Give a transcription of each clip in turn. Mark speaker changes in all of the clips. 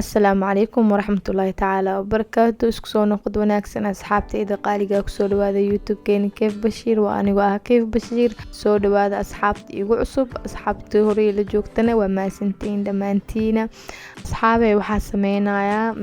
Speaker 1: Asalaamu calaykum waraxmatullaahi tacaala wabarakaatu. Isku soo noqod wanaagsan, asxaabtayda qaaliga. Kusoo dhawaada YouTube-keena Kayf Bashiir. Waa anigoo ah Kayf Bashiir. Soo dhawaada asxaabta igu cusub, asxaabtii horey la joogtana waa mahadsantiin dhammaantiina. Asxaabey, waxaa sameynayaa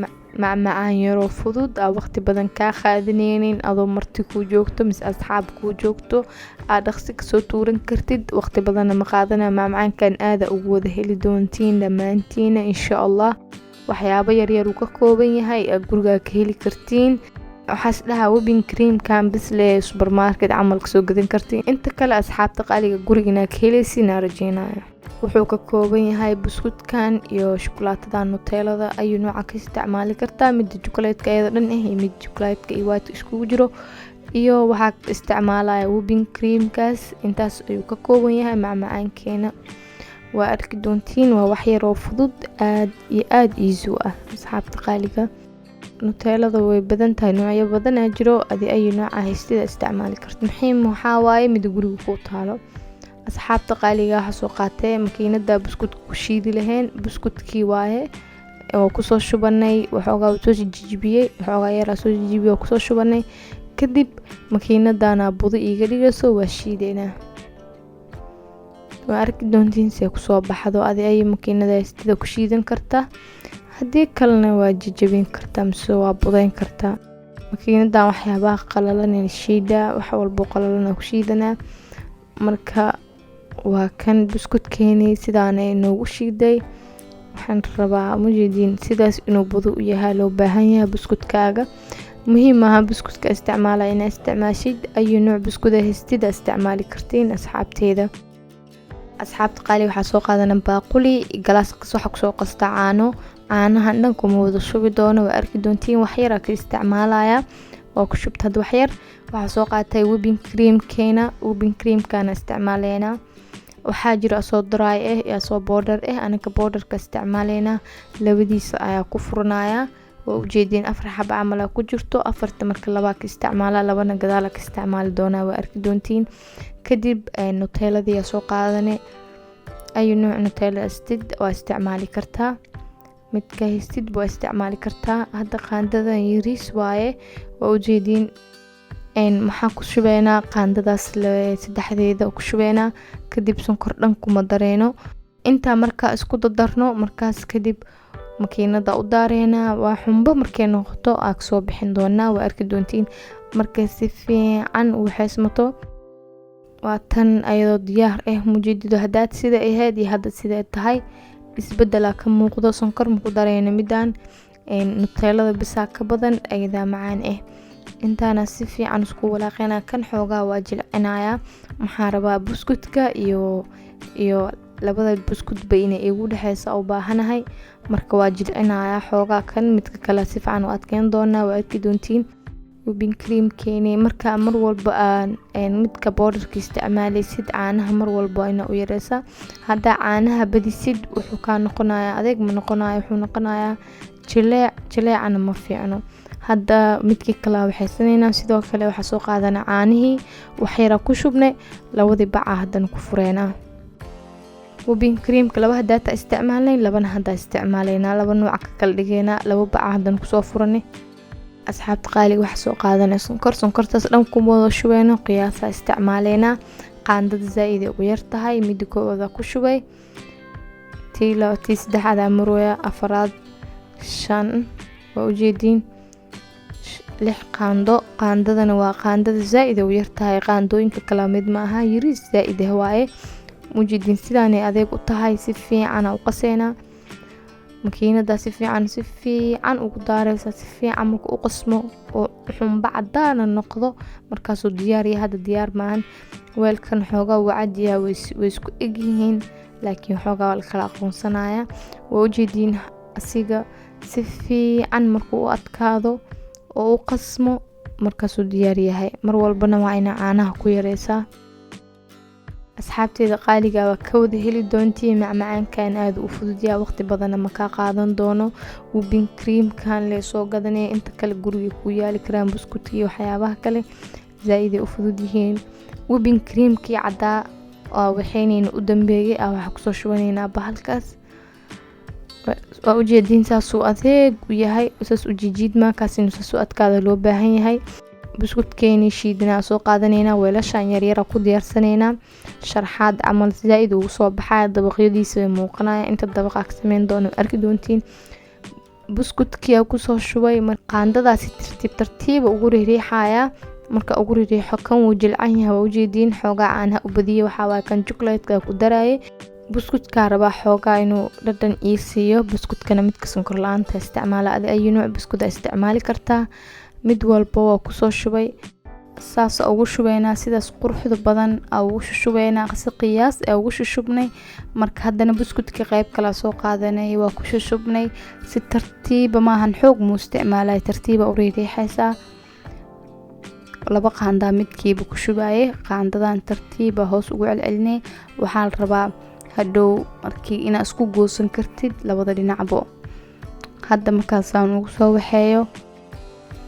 Speaker 1: macmacaan yaroo fudud aa waqti badan kaa qaadaneynin. Adoo marti kuu joogto mise asxaab kuu joogto, aad dhaqsi kasoo tuuran kartid, waqti badanna ma qaadanaya. Macmacaankan aada ugu wada heli doontiin dhammaantiina, insha Allah. Waxyaabo yaryar uu ka kooban yahay, aad gurigaa ka heli kartiin. Waxaas dhahaa whipping creamkan bisle supermarket camal kasoo gadan kartiin. Inta kale, asxaabta qaaliga, gurigina ka heleysiin aan rajeynayo. Wuxuu ka kooban yahay buskudkan iyo shukulaatada Nutellada. Ayuu nooca ka isticmaali kartaa, mida jukuleedka ayada dhan ah iyo mid jukuleedka iyo white iskugu jiro, iyo waxaa isticmaalaya whipping creamkaas. Intaas ayuu ka kooban yahay macmacaankeena. Waa arki doontiin, waa wax yaroo fudud, aad iyo aada easy u ah. Asxaabta qaaliga, Nutellada way badan tahay, noocyo badanaa jiro. Adi ayu nooca haystida isticmaali karta. Muhiim waxaa waaye mida guriga kuu taalo. Asxaabta qaaliga, waxaa soo qaatee makiinada buskudka ku shiidi laheen. Buskudkii waaye oo kusoo shubanay. Waxoogaa soo jijibiyey, waxoogaa yaraa soo jijibiyey oo kusoo shubanay. Kadib makiinadana budo iiga dhigayso, waa shiideynaa. Waa arki doontiin see kusoo baxdo. Adi ay makiinada haystida ku shiidan kartaa, haddii kalena waa jajabin kartaa mise waa budeyn kartaa. Makiinadan waxyaabaha qalalan shiidaa, wax walbo qalalan ku shiidanaa. Marka waa kan buskudkeeni, sidaana inoogu shiiday. Waxaan rabaa mujeediin sidaas inuu budo u yahay loo baahan yahay buskudkaaga. Muhiim maaha buskudka isticmaala inaa isticmaashid, ayu nooc buskuda haystida isticmaali kartiin asxaabteeda. Asxaabta qaali, waxaa soo qaadana baaquli galaas, waxaa kusoo qasta caano. Caanahan dhan kuma wada shubi doono, waa arki doontiin, waxyar ka isticmaalaya. Waa ku shubta hadda waxyar. Waxaa soo qaatay whipping creamkeena. Whipping creamkana isticmaaleynaa. Waxaa jiro asoo dry ah iyo asoo powder ah. Anaga powderka isticmaaleynaa. Labadiisa ayaa ku furanaya. Waa ujeediin, afar xaba camal aa ku jirto. Afarta marka labaa ka isticmaala, labana gadaala ka isticmaali doonaa, waa arki doontiin. Kadib Nutelladii aa soo qaadane. Ayu nooc Nutella haystid waa isticmaali kartaa, midka haystid waa isticmaali kartaa. Hadda qaandadan yariis waaye, waa ujeediin. Maxaa ku shubeynaa? Qaandadaas saddexdeeda ku shubeynaa. Kadib sonkor dhan kuma dareyno. Intaa markaa isku dadarno, markaas kadib makiinada u daareynaa. Waa xumbo markay noqoto aa kasoo bixin doonaa, waa arki doontiin markay si fiican u waxeysmato. Waa tan ayadoo diyaar ah. Mujeedido hadaad sida ahayd iyo hadda siday tahay, isbedelaa ka muuqdo. Sonkor maku dareyno midaan, Nutellada bisaa ka badan, ayadaa macaan ah. Intaana si fiican isku walaaqeynaa. Kan xoogaa waa jilcinayaa. Maxaa rabaa? Buskudka iyo labada buskudba inay igu dhexeysa u baahanahay. Marka waa jilcinayaa xoogaa kan, midka kale si fiican u adkeyn doonaa, waa arki doontiin. Whipping creamkeeni, marka mar walba aan midka powderka isticmaaleysid, caanaha mar walba inaa u yareysaa. Haddaa caanaha badisid, wuxuu kaa noqonayaa adeeg ma noqonayo, wuxuu noqonayaa jileec. Jileecana ma fiicno. Hadda midkii kale waxaysaneynaa. Sidoo kale waxaa soo qaadanaa caanihii, waxyara ku shubnay, labadii baca haddana ku fureynaa. Whipping creamka laba hadaata isticmaalnay, labana haddaa isticmaaleynaa, laba nooca ka kala dhigeynaa. Laba baca haddana kusoo furanay. Asxaabta qaaliga, waxaa soo qaadanay sonkor. Sonkortaas dhan kuma wada shubeyno, qiyaasaa isticmaaleynaa. Qaandada zaa-id ay ugu yartahay. Mida koowaad ku shubay, tii laba, tii saddexaad aa marooya, afaraad, shan, waa ujeediin, lix qaando. Qaandadana waa qaandada zaa-id ay u yartahay, qaandooyinka kala mid ma aha, yariis zaa-id ah waaye. Ujeediin sidaanay adeeg u tahay. Si fiican u qaseynaa. Makiinada si fiican ugu daareysa. Si fiican marka u qasmo oo xumbo cadaana noqdo, markaasuu diyaar yahay. Hadda diyaar maahan. Weelkan xoogaa wuu cadyahay, way isku egyihiin, laakiin xoogaa waa la kala aqoonsanaya. Waa ujeediin, asiga si fiican markuu u adkaado oo u qasmo, markaasuu diyaar yahay. Mar walbana waa inaa caanaha ku yareysaa. Asxaabteeda qaaliga, waa ka wada heli doontiin macmacaankan, aada u fududyaa, waqti badanna ma kaa qaadan doono. Whipping creamkan lee soo gadanaya, inta kale guriga ku yaali karaan. Buskudka iyo waxyaabaha kale zaa-id ay u fudud yihiin. Whipping creamkii caddaa oo waxaynayna u dambeeyay ah waxaa kusoo shubaneynaa bahalkaas. Waa ujeediin, saasuu adeeg u yahay, saas u jijiidmaa. Kaas inuu saas u adkaada loo baahan yahay. Buskudkeeni shiidnaa soo qaadanaynaa, weelashan yaryara ku diyaarsanaynaa. Sharxaad camal zaa-id ugu soo baxaya, dabaqyadiisa way muuqanaya. Inta dabaqa ka sameyn doono arki doontiin. Buskudkiyaa kusoo shubay, qaandadaasi tartiib tartiiba ugu riixayaa. Marka ugu riixo, kan wuu jilcan yahay, waa ujeediin. Xoogaa caanaha u badiyay, waxaa waaye kan chocolate-ka ku darayay. Buskudkaa rabaa xoogaa inuu dhadhan ii siiyo. Buskudkana midka sonkor la-aanta isticmaala, adi ayu nooc buskud isticmaali kartaa. Mid walba waa kusoo shubay, saasa ugu shubeynaa, sidaas quruxda badan aa ugu shushubeynaa, si qiyaas ee ugu shushubnay. Marka haddana buskudka qeyb kala soo qaadanay, waa ku shushubnay si tartiiba, maahan xoog muu isticmaalay, tartiiba u riiriixaysaa. Laba qaandaa midkiiba ku shubaye, qaandadan tartiiba hoos ugu celcelinay. Waxaa la rabaa hadhow markii inaa isku goosan kartid labada dhinacbo. Hadda markaasaan ugu soo waxeeyo,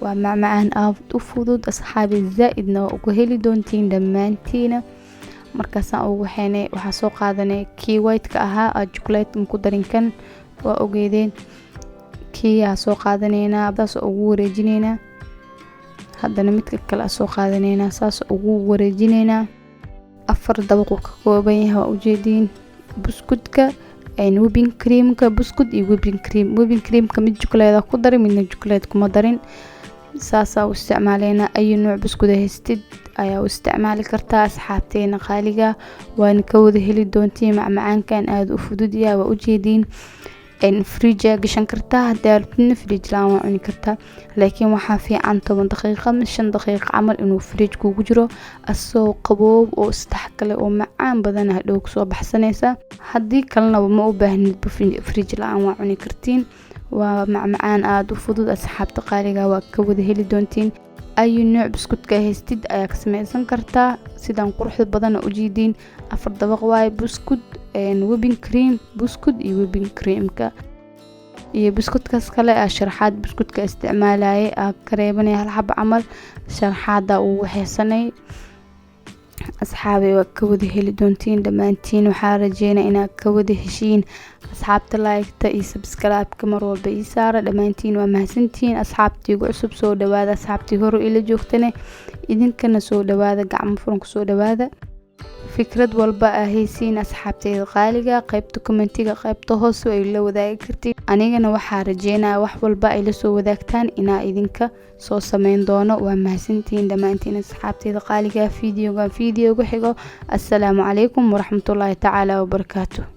Speaker 1: waa macmacaan aad u fudud, asxaabi, zaa-idna waa uga heli doontiin dhammaantiina. Markaasaan ugu waxeynay, waxaa soo qaadanay kii white-ka ahaa, aa chocolate ku darin, kan waa ogeydeen. Kii aa soo qaadaneynaa, saas ugu wareejineynaa. Haddana midka kale aa soo qaadaneynaa, saas ugu wareejineynaa. Afar dabaquu ka kooban yahay, waa ujeediin. Buskudka, whipping creamka, buskud iyo whipping cream. Whipping creamka mid chocolate ku darin, midna chocolate kuma darin. Saasaa u isticmaaleynaa. Ayu nooc buskud haystid ayaa u isticmaali kartaa. Asxaabteena qaaliga, waana ka wada heli doontiin. Macmacaankan aada u fudud yahay, waa ujeediin. Fridge aa gashan kartaa, haddii aad rabtidna fridge laan waa cuni kartaa, laakiin waxaa fiican 10 daqiiqo ama 5 daqiiqo camal inuu fridge kugu jiro, asoo qaboob oo isdhexgale oo macaan badan hadhow kusoo baxsanaysa. Haddii kalena ma u baahnidba, fridge la-aan waa cuni kartiin. Waa macmacaan aada u fudud, asxaabta qaaliga, waa ka wada heli doontiin. Ayu nooc buskudka haystid ayaa ka sameysan kartaa. Sidaan quruxda badan ujeediin, afar dabaq waaye: buskud, whipping cream, buskud iyo whipping creamka iyo buskudkaas kale. Aa sharaxaad buskudka isticmaalayay, aa ka reebanay hal xabo camal, sharaxaada uu waxeysanay. Asxaabay, waa ka wada heli doontiin dhammaantiin. Waxaa rajeynaa inaad ka wada heshiin. Asxaabta, like-ta iyo subscribe-ka mar walba ii saara. Dhammaantiin waa mahadsantihiin. Asxaabtii ugu cusub, soo dhawaada. Asxaabtii hore ila joogtane, idinkana soo dhawaada, gacmo furan kusoo dhawaada. Fikrad walba aa haysiin, asxaabteyda qaaliga, qaybta commentiga, qaybta hoose ay la wadaagi kartiin. Anigana waxaa rajeynaya wax walba ay lasoo wadaagtaan inaa idinka soo sameyn doono. Waa mahadsantihiin dhammaantiin, asxaabteyda qaaliga. Videoga videoga xigo, assalaamu calaykum waraxmatullaahi tacaala wabarakaatu.